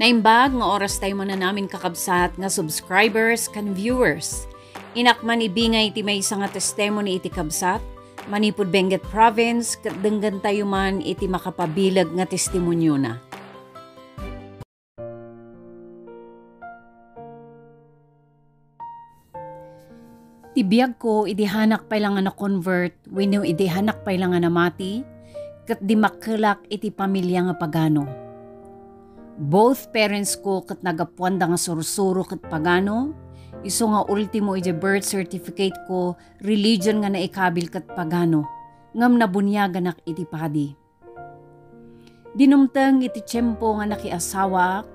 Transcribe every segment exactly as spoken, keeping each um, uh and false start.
Naimbag nga oras tayo mananamin, kakabsat, nga subscribers ken viewers. Inak manibingay ti maysa nga testimony iti kabsat, manipud Benguet Province, ket denggen tayo man iti makapabileg nga testimoniona. Ti biagko idi haanak pay la nga na-convert wenno idi haanak pay la nga namati, ket dimmakkelak iti pamilia nga pagano. Both parents ko ket nagapuanda nga sursuro ket pagano, isu nga ultimo idiay birth certificate ko, religion nga naikabil ket pagano, ngem nabuniaganak iti padi. Dinumteng iti tiempo nga nakiasawaak,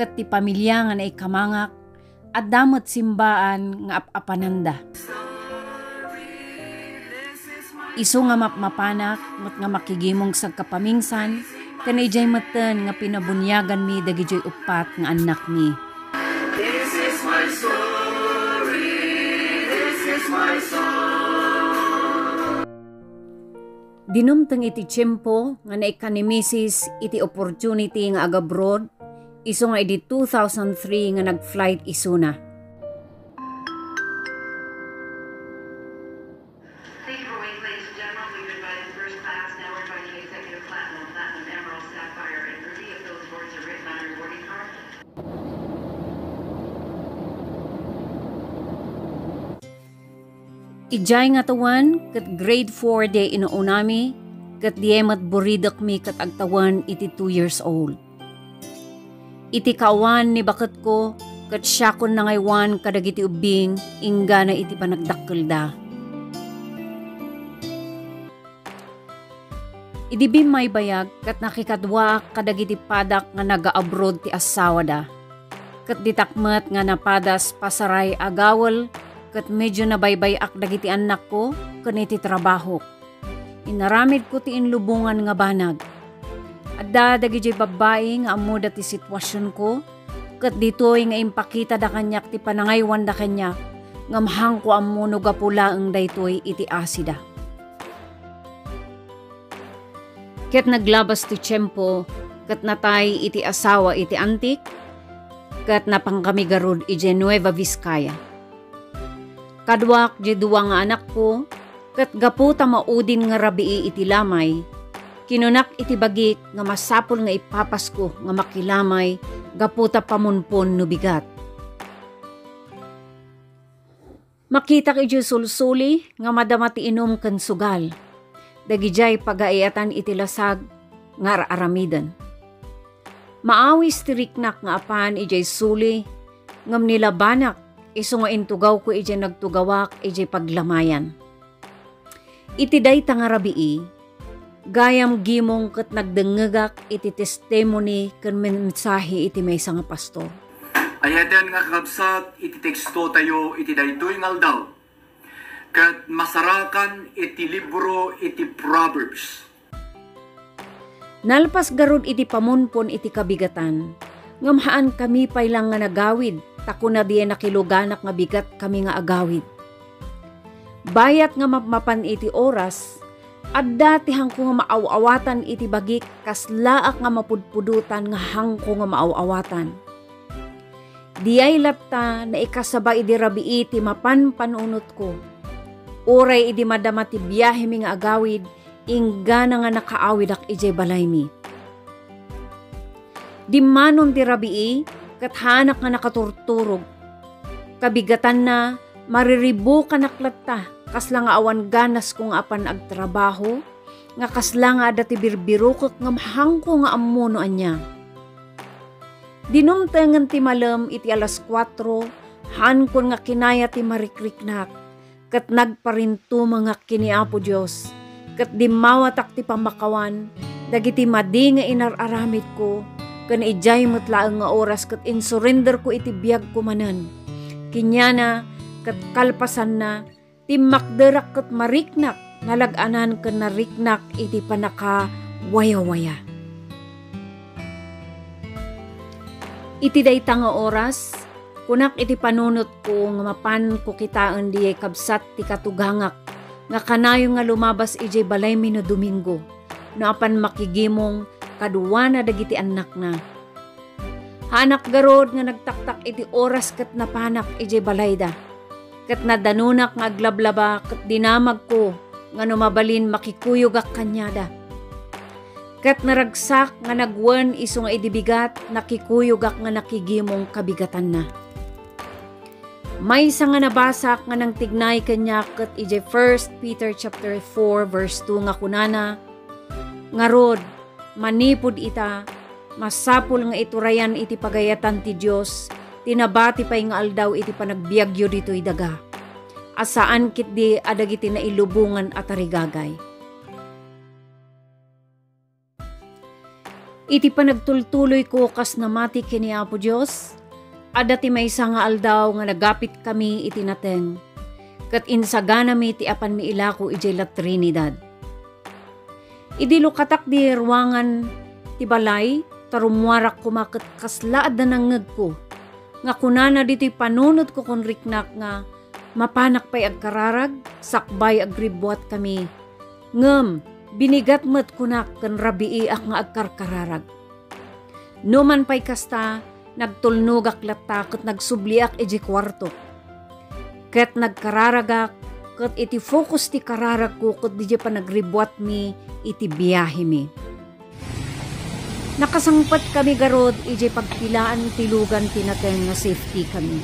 ket ti pamilia nga naikamangak, adda met simbaan nga ap-apananda. Isu nga mapmapanak met nga makigimong sagkapamingsan, ken idiay metten nga pinabuniaganmi dagidiay uppat nga annakmi. This is my story. This is my song. Dinumteng iti tiempo nga naikkan ni Misis iti opportunity nga agabroad, isu nga idi two thousand three nga nag-flight isuna. Thank you for waiting, ladies and gentlemen. We've invited first class, now we're inviting executive platinum, platinum emerald, sapphire, and ruby. If those words are written on your boarding card, Idiay nga tawen, ket grade four diay inaunami, ket diay met buridekmi ket agtawen iti two years old. Iti kaawan ni baketko, ket siakon nangaywan kadagiti ubbing inggana iti panagdakkelda. Idi bimmaybayag, ket nakikaduaak kadagiti padak nga naga-abroad ti assawada. Ket ditak met nga napadas pasaray a gaul, ket medio nabaybay-ak dagiti annakko ken iti trabahok. Inaramidko ti inlubongan nga banag. Adda dagidiay babbai nga ammoda ti situasionko, ket ditoy nga impakitada kaniak ti panangaywanda kaniak, ngem haanko ammo no gapu laeng daytoy iti asida. Ket naglabas ti tiempo, ket natay iti asawa iti Antique, ket napankami garud idiay Nueva Vizcaya. Kaduak diay dua nga anakko, ket gapu ta maudin nga rabii iti lamay, kinunak iti bagik nga masapul nga ipapasko nga makilamay gapu ta pamunpon no bigat. Makitak idiay sulsuli nga madama ti inum ken sugal. Dagidiay pagaiatan iti lasag nga ar-aramiden. Maawis ti riknak nga apan idiay suli, ngem nilabanak isu nga intugawko idiay nagtugawak idiay paglamayan. Iti dayta nga rabii, gayam gimong ket nagdengngegak iti testimony ken mensahe iti maysa nga pastor. Ay-ayaten nga kakabsat, iti tekstotayo iti daytoy nga aldaw, ket masarakan iti libro iti Proverbs. Nalpas garud iti pamunpon iti kabigatan, ngem haankami pay la nga nagawid, ta kuna diay nakiluganak nga bigatkami nga agawid. Bayat nga mapmapan iti oras, adda ti haanko nga maaw-awatan iti bagik, kaslaak nga mapudpudotan nga haanko nga maaw-awatan. Diay latta naikasaba idi rabii ti mapan panunotko. Uray idi madama ti biahemi nga agawid, inggana nga nakaawidak idiay balaymi. Dimmanon ti rabii, ket haanak nga nakaturturog. Kabigatanna, mariribukanak latta, kasla nga awan ganasko nga apan agtrabaho, nga kasla nga adda ti birbirokek ngem haanko nga ammo no ania. Dinumtengen ti malem iti alas kuatro, haankon nga kinaya ti marikriknak, ket nagparintumengak ken ni Apo Dios, ket dimmawatak ti pammakawan dagiti madi nga inar-aramidko, ken idiay met laeng nga oras ket insurenderko iti biagko manen. Keniana ket kalpasanna, timmakderak ket mariknak, nalag-anan ken nariknak iti pannakawayawaya. Iti dayta nga oras, kunak iti panunotko nga mapanko kitaen diay kabsat ti katugangak nga kanayon nga lumabas idiay balaymi no Domingo, no apan makigimong kaduana dagiti annakna. Haanak garud nga nagtaktak iti oras ket napanak idiay balayda. Ket nadanonak nga aglablaba ket dinamagko nga no mabalin makikuyogak kaniada. Ket naragsak nga nagwen isu nga idi bigat, nakikuyogak nga nakigimong kabigatanna. Maysa nga nabasak nga nangtignay kaniak ket idiay First Peter chapter four verse two nga kunana, "Ngarud, manipud ita, masapul nga iturayan iti pagayatan ti Dios ti nabati pay nga aldaw iti panagbiagyo ditoy daga, a saan ketdi a dagiti nailubongan a tarigagay." Iti panagtultuloyko kas namati ken ni Apo Dios, adda ti maysa nga aldaw nga nagapitkami iti nateng, ket insaganami ti apanmi ilako idiay La Trinidad. Idi lukatak di ruangan ti balay, ta rummuarak koma ket kasla adda nangngegko, nga kunana ditoy panunotko kon riknak nga, "Mapanak pay agkararag, sakbay agribbuatkami." Ngem, binigat met kunak ken rabiiak nga agkarkararag. Numan pay kasta, nagtulnogak latta ket nagsubliak idiay kuartok. Ket nagkararagak, ket iti focus ti kararagko ket didiay panagribuatmi iti biahemi. Nakasangpetkami garud idiay pagpilaan ti lugan ti nateng nga safety kami.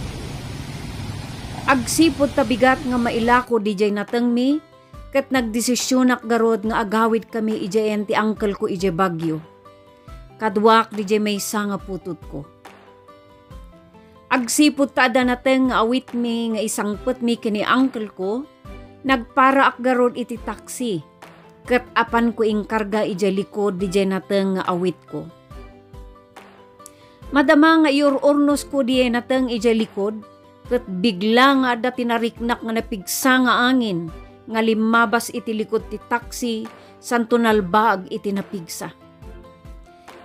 Agsipud ta bigat nga mailako didiay natengmi, ket nagdesisionak garud nga agawidkami idiayen ti uncle ko idiay Baguio. Kaduak didiay maysa nga putotko. Agsipud ta adda nateng nga awitmi nga isangpetmi ken ni uncle ko, nagparaak garud iti taxi, ket apanko inkarga idiay likod didiay nateng nga awitko. Madama nga iur-urnosko diay nateng idiay likod, ket bigla nga adda ti nariknak nga napigsa nga angin nga limmabas iti likod ti taxi, santo nalbaag iti napigsa.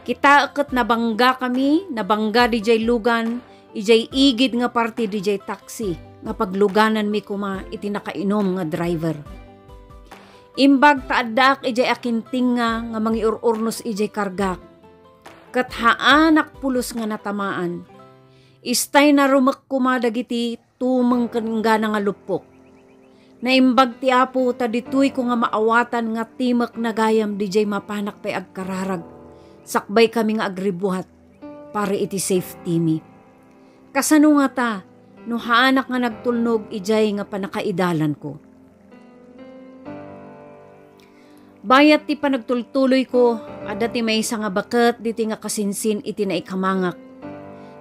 Kitaek ket nabanggakami, nabangga didiay lugan, idiay igid nga parti didiay taxi, nga paglugananmi koma iti nakainum nga driver. Imbag ta addaak idiay akintinga nga mangiur-urnos idiay kargak, ket haanak pulos nga natamaan. Istay narumek koma dagiti tumeng ken inggana nga luppok. Naimbag ti Apo ta ditoyko nga maawatan nga timek nagayam didiay mapanak pay agkararag, sakbay kami nga agribuat para iti safety mi. Kasano ngata no haanak nga nagtulnog idiay nga pannakaidalanko? Bayat ti panagtultuloyko, adda ti maysa nga baket ditoy nga kasinsin iti naikamangak.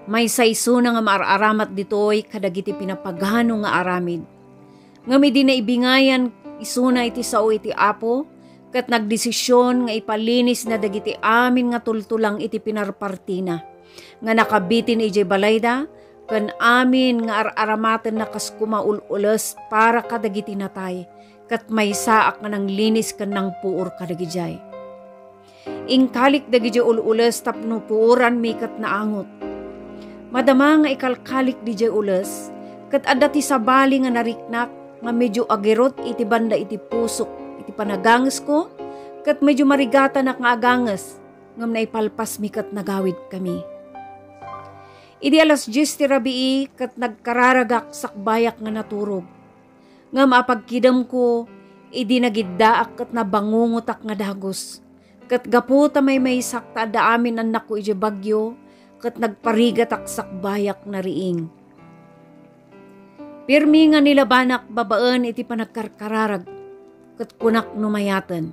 Maysa isuna nga maar-aramat ditoy kadagiti pinapagano nga aramid. Ngem idi naibingayan isuna iti sao iti Apo, ket nagdesision nga ipalinisna dagiti amin nga tultulang iti pinarpartina nga nakabitin idiay balayda, ken amin nga ar-aramatenna kas koma ul-ules para kadagiti natay, ket maysaak nga nanglinis ken nangpuor kadagidiay. Inkalik dagidiay ul-ules tapno puoranmi ket naangot. Madama nga ikalkalik didiay ules, ket adda ti sabali nga nariknak nga medio agirut iti banda iti pusok iti panagangesko, ket medio marigatanak nga aganges, ngem naipalpasmi ket nagawidkami. Idi alas dies ti rabii, ket nagkararagak sakbayak nga naturog. Ngem apagkidemko, idi nagiddaak ket nabangungotak nga dagus. Ket gapu ta maymaysak ta adda amin annakko idiay Baguio, ket nagparigatak sakbayak nariing. Pirmi nga nilabanak babaen iti panagkarkararag, ket kunak no mayaten.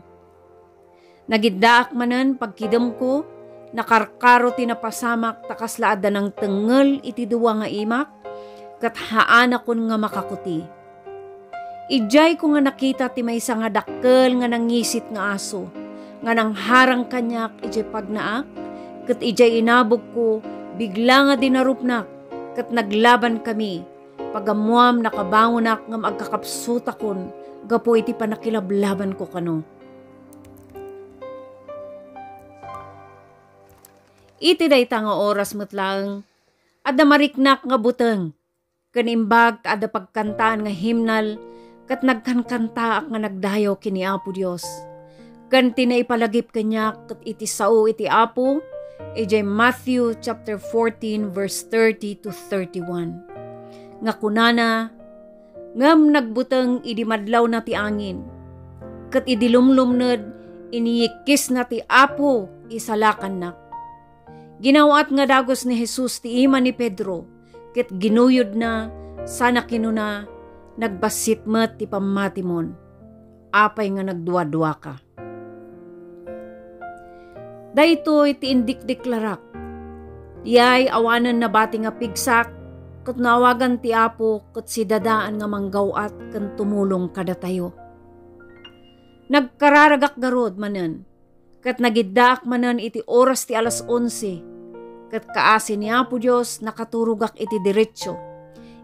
Nagiddaak manen pagkidemko, nakarkaro ti napasamak ta kasla adda nangtengngel iti dua nga imak, ket haanakon nga makakuti. Idiayko nga nakita ti maysa nga dakkel nga nangisit nga aso nga nangharang kaniak idiay pagnaak, ket idiay inabogko, bigla nga dinarupnak, ket naglabankami. Pagammuam, nakabangonak ngem agkakapsutakon gapu iti pannakilablabanko kano. Iti dayta nga oras met laeng, adda mariknak nga buteng, ken imbag ta adda pagkantaan nga himnal, ket nagkankantaak nga nagdayaw ken ni Apo Dios. Ken ti naipalagip kaniak ket iti sao iti Apo, idiay Matthew chapter fourteen, verse thirty to thirty-one, nga kunana, "Ngem nagbuteng idi madlawna ti angin, ket idi lumlumned, iniyikkisna ti Apo isalakannak." Ginaw-at nga dagus ni Jesus ti ima ni Pedro, ket ginuyodna, sana kinuna, "Nagbassit met ti pammatimon. Apay nga nagduaduaka?" Daytoy ti indikdeklarak. Diay awanen nabati nga pigsak, ket naawagan ti Apo ket sidadaan nga manggaw-at ken tumulong kadatayo. Nagkararagak garud manen, ket nagiddaak manen iti oras ti alas onse, ket kaasi ni Apo Dios, nakaturogak iti derecho.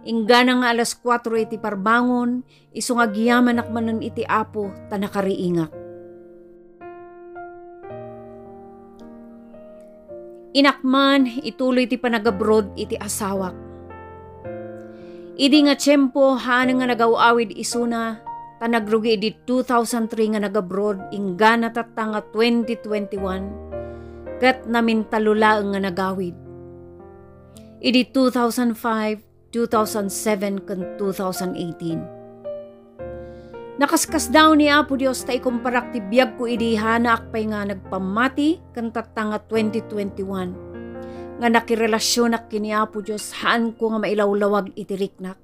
Inggana nga alas kuatro iti parbangon, isu nga agyamanak manen iti Apo ta nakariingak. Inakman, ituloy ti panagabroad iti asawak. Idi nga tiempo, haan nga nagaw-awid isuna, ta nagrugi idi two thousand three nga nagabroad, inggana tatta nga twenty twenty-one, ket namintallo laeng nga nagawid. Idi two thousand five, two thousand seven ken two thousand eighteen. Nakaskasdaaw ni Apo Dios ta ikumparak ti biagko idi hanaak pay nga nagpammati ken tatta nga twenty twenty-one nga nakirelasionak ken ni Apo Dios, haanko nga mailawlawag iti riknak.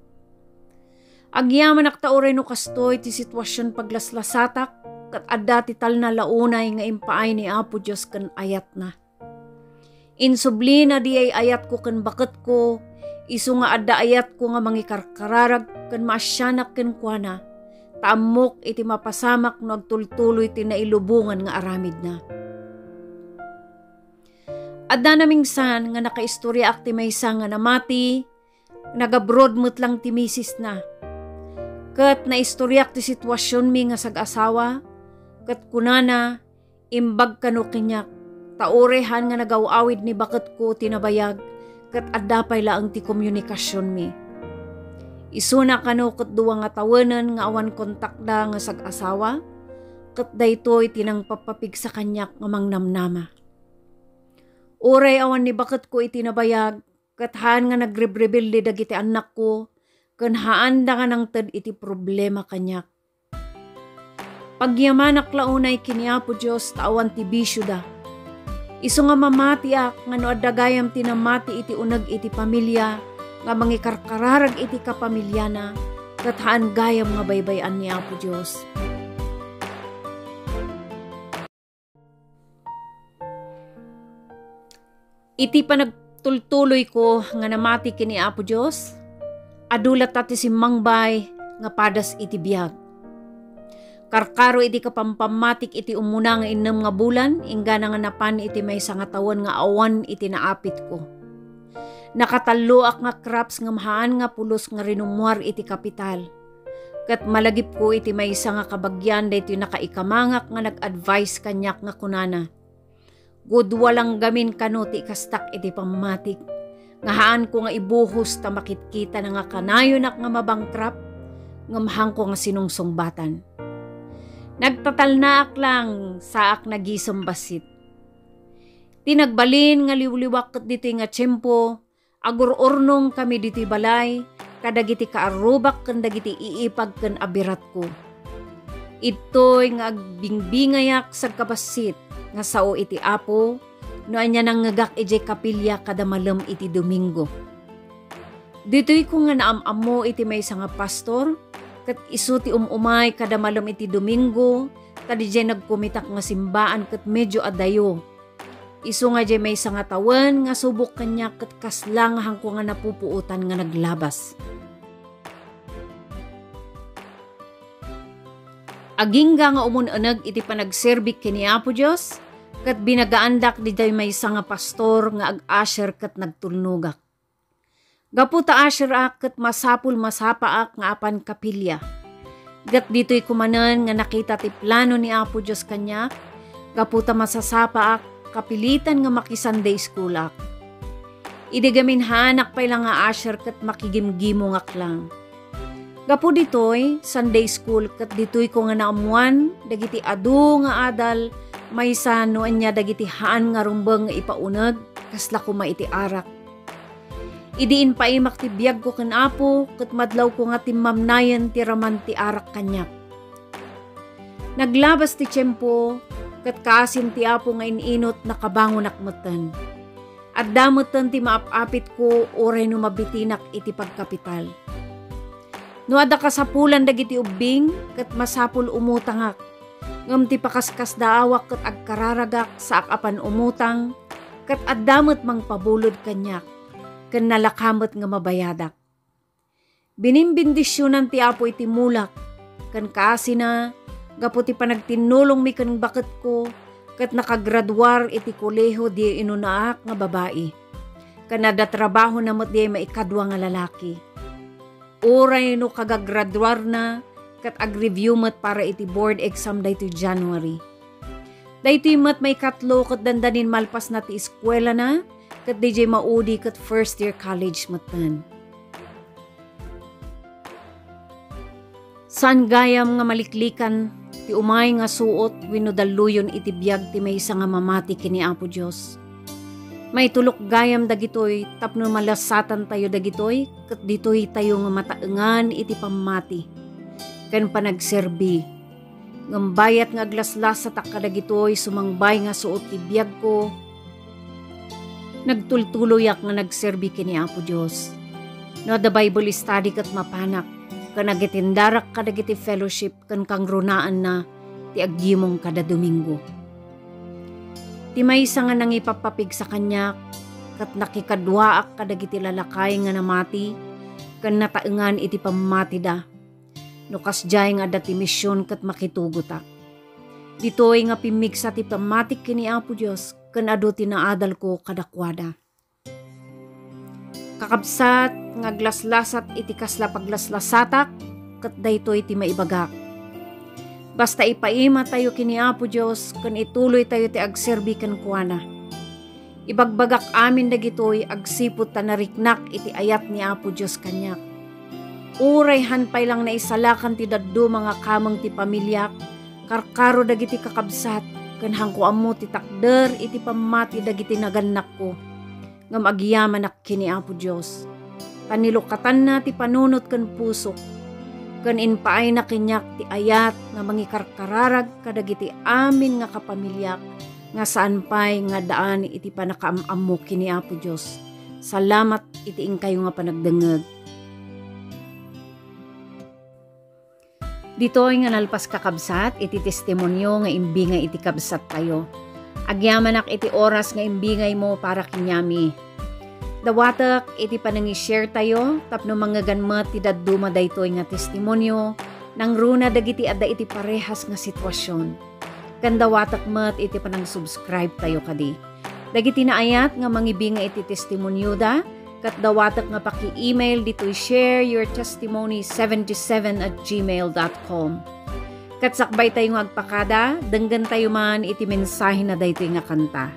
Agyamanak ta uray no kastoy ti situasion paglaslasatak, ket adda ti talna la unay nga impaay ni Apo Dios ken ayatna. Insublina diay ayatko ken baketko, isu nga adda ayatko nga mangikarkararag ken maasianak kenkuana, ta ammok iti mapasamak no agtultuloy ti nailubongan nga aramidna. Adda namingsan nga nakaistoriaak ti maysa nga namati, nagabroad met lang ti misisna. Ket naistoriak ti situasionmi nga sag-asawa, ket kunana, imbag kano kaniak, ta uray haan nga nagaw-awid ni baketko ti nabayag, ket adda pay laeng ti komunikasionmi. Isuna kano ket dua nga tawenen nga awan kontakda nga sag-asawa, ket daytoy ti nangpappapigsa kaniak nga mangnamnama. Uray awan ni baketko iti nabayag, ket haan nga nagrebrebelde dagiti annakko, ken haanda nga nangted iti problema kaniak. Agyamanak la unay ken ni Apo Dios ta awan ti bisioda. Isu nga mamatiak nga no adda gayam ti namati iti uneg iti pamilia nga mangikarkararag iti kapamiliana, ket haan gayam nga baybay-an ni Apo Dios. Iti panagtultuloyko nga namati ken ni Apo Dios, adu latta ti simmangbay nga padas iti biag. Karkaro iti kapampammatik iti umuna nga innem nga bulan, inggana nga napan iti maysa nga tawen nga awan iti naapitko. Nakatalloak nga crops ngem haan nga pulos nga rinummuar iti kapital. Ket malagipko iti maysa nga kabagian daytoy nakaikamangak nga nag-advise kaniak nga kunana, "Gudua lang gamin kano ti ikastak iti pammatik, nga haanko nga ibuhos ta makitkitana nga kanayonak nga mabangkrap, ngem haanko nga sinungsungbatan." Nagtatalnaak lang, saak nagisem bassit. Ti nagbalin nga liwliwak ket ditoy nga tiempo, agur-urnongkami ditoy balay kadagiti kaarrubak ken dagiti iipag ken abiratko. Idtoy nga agbingbingayak sagkabassit nga sao iti Apo no ania nangngegak idiay kapilia kada malem iti Domingo. Ditoyko nga naam-ammo iti maysa nga pastor, ket isu ti um-umay kada malem iti Domingo, ta didiay nagkumitak nga simbaan ket medio adayo. Isu nga diay maysa nga tawen nga subok kaniak ket kasla nga haanko nga napupuotan nga naglabas. Agingga nga umun-uneg iti panagserbik ken ni Apo Dios, ket binagaandak didiay maysa nga pastor nga ag-usher ket nagtulnogak. Gapu ta usherak ket masapul masapaak nga apan kapilia. Ket ditoyko manen nga nakita ti plano ni Apo Dios kaniak, gapu ta masasapaak, kapilitan nga maki-Sunday schoolak. Idi gamin haanak pay la nga usher ket makigimgimongak lang. Gapu ditoy, Sunday school ket ditoyko nga naammoan dagiti adu nga adal Maysa no ania dagiti haan nga rumbeng nga ipauneg, kasla koma iti arak. Idi impaimak ti biagko ken Apo, ket madlawko nga timmamnayen ti raman ti arak kaniak. Naglabas ti tiempo, ket kaasin ti Apo nga in-inut, nakabangonak metten. Adda metten ti maap-apitko uray no mabitinak iti pagkapital. No adda kasapulan dagiti ubbing, ket masapul umutangak. Ngem ti pakaskasdaawak ket agkararagak, saak a pan-umutang, ket adda met mangpabulod kaniak, ken nalaka met nga mabayadak. Bininbendisionan ti Apo iti mulak, ken kaasina, gapu ti panagtinnulongmi ken baketko, ket nakagraduar iti kolehiyo diay inunaak nga babai. Ken adda trabahona met diay maikadua nga lalaki. Uray no kagagraduarna, ket ag-review met para iti board exam daytoy January. Daytoy met maikatlo ket dandanin malpasna ti eskuelana, ket diay maudi ket first year college metten. Saan gayam nga maliklikan ti umay nga suot wenno dalluyon iti biag ti maysa nga mamati ken ni Apo Dios. Maitulok gayam dagitoy tapno malasatantayo dagitoy, ket ditoytayo nga mataengan iti pammati ken panagserbi. Ngem bayat nga aglaslasatak kadagitoy sumangbay nga suot ti biagko, nagtultuloyak nga nagserbi ken ni Apo Dios. No adda Bible study ket mapanak, ken agitindarak kadagiti fellowship ken kangrunaanna ti aggimong kada Domingo. Ti maysa nga nangipappapigsa kaniak, ket nakikaduaak kadagiti lalakay nga namati, ken nataengan iti pammatida. No kasdiay nga adda ti mision ket makitugotak. Ditoy nga pimmigsa ti pammatik ken ni Apo Dios, ken adu ti naadalko kadakuada. Kakabsat nga aglaslasat iti kasla paglaslasatak, ket daytoy ti maibagak. Basta ipaimatayo ken ni Apo Dios ken ituloytayo ti agserbi kenkuana. Ibagbagak amin dagitoy agsipud ta nariknak iti ayat ni Apo Dios kaniak. Uray han pay lang naisalakan ti dadduma nga kameng ti pamiliak, karkaro dagiti kakabsat, ken hanko ammo ti takder iti pammati dagiti nagannakko. Ngem agyamanak ken ni Apo Dios. Ta nilukatanna ti panunot ken pusok, ken impaayna kaniak ti ayat nga mangikarkararag kadagiti amin nga kapamiliak nga saan pay nga addaan iti pannakaam-ammo ken ni Apo Dios. Salamat iti inkayo nga panagdengngeg. Ditoy nga nalpas, kakabsat, iti testimonio nga imbingay iti kabsattayo. Agyamanak iti oras nga imbingaymo para kaniami. Dawatek iti panangi-share tayo tapno mangngegan met ti dadduma daytoy nga testimonio, nangruna dagiti adda iti parehas nga sitwasion. Ken dawatek met iti panang-subscribe tayo kadi. Dagiti naayat nga mangibingay iti testimonioda, ket dawatek nga paki-email ditoy share your testimony seventy-seven at gmail dot com. Ket sakbay tayo nga agpakada, denggen tayo man iti mensahe na daytoy nga kanta.